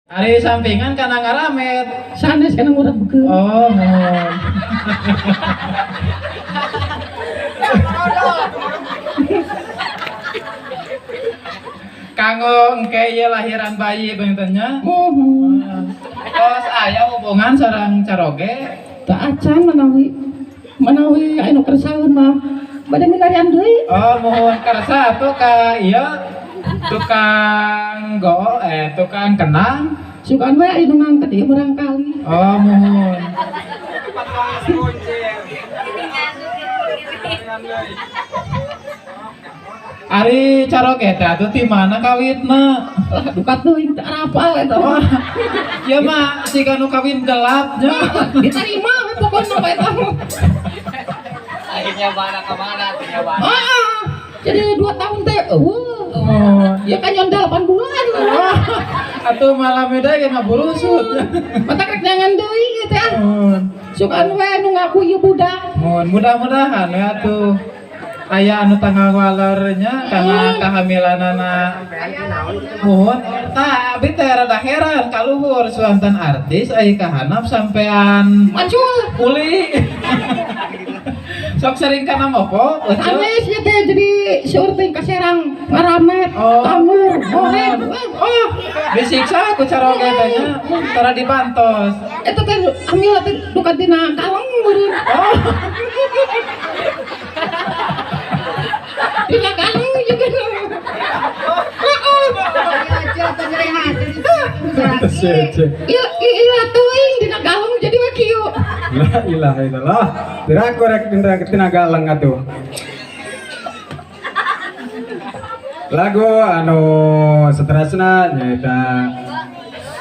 Ari sampingan kana ngaramet. Sanes kana ngurang beukeuh. Oh, mohon. Kanggo engke ieu lahiran bayi benten nya. Mohon. Tos aya hubungan sareng caroge. Teu acan manawi manawi aya nu kersaeun mah bade milarian deui. Oh, mohon kersa atuh ka ieu tukang go tukang kenang. Sugan we aya nu ngangket ieu barangkali. Oh, mohon. Ari caroge teh atuh ti mana kawitna? Lah duka teuing teu arapal eta mah. Ieu mah siga nu kawin gelap nya. Diterima we pokona mah eta. Akhirnya mana ke mana akhirnya mana. Ah, jadi 2 tahun teh eueuh. Oh. Ya kan nyonda 8 bulan. Atuh malam beda ge ngaburusut. Mata rek jangan deui ieu teh. Mohon. Sugan we nu ngaku ieu budak. Mohon mudah-mudahan we atuh aya anu tanggal walernya karena kehamilanana. Mohon tah abi teh rada heran kaluhur suanten artis ai kahanap sampean Macul. Uli. Sok sering kana mopo? Sanes ieu teh jadi seueur teh ka Serang ngaramet, Oh. tamur, mohem. Oh, disiksa ku caroge teh nya, tara dibantos. Eta teh hamil teh duka tina kaleng meureun. Oh. Tina kaleng juga. Heeh. Ieu ieu teuing dina kaleng jadi we kieu. La ilaha illallah. Tidak korek tina galeng atuh. Lagu anu seterusna nyaeta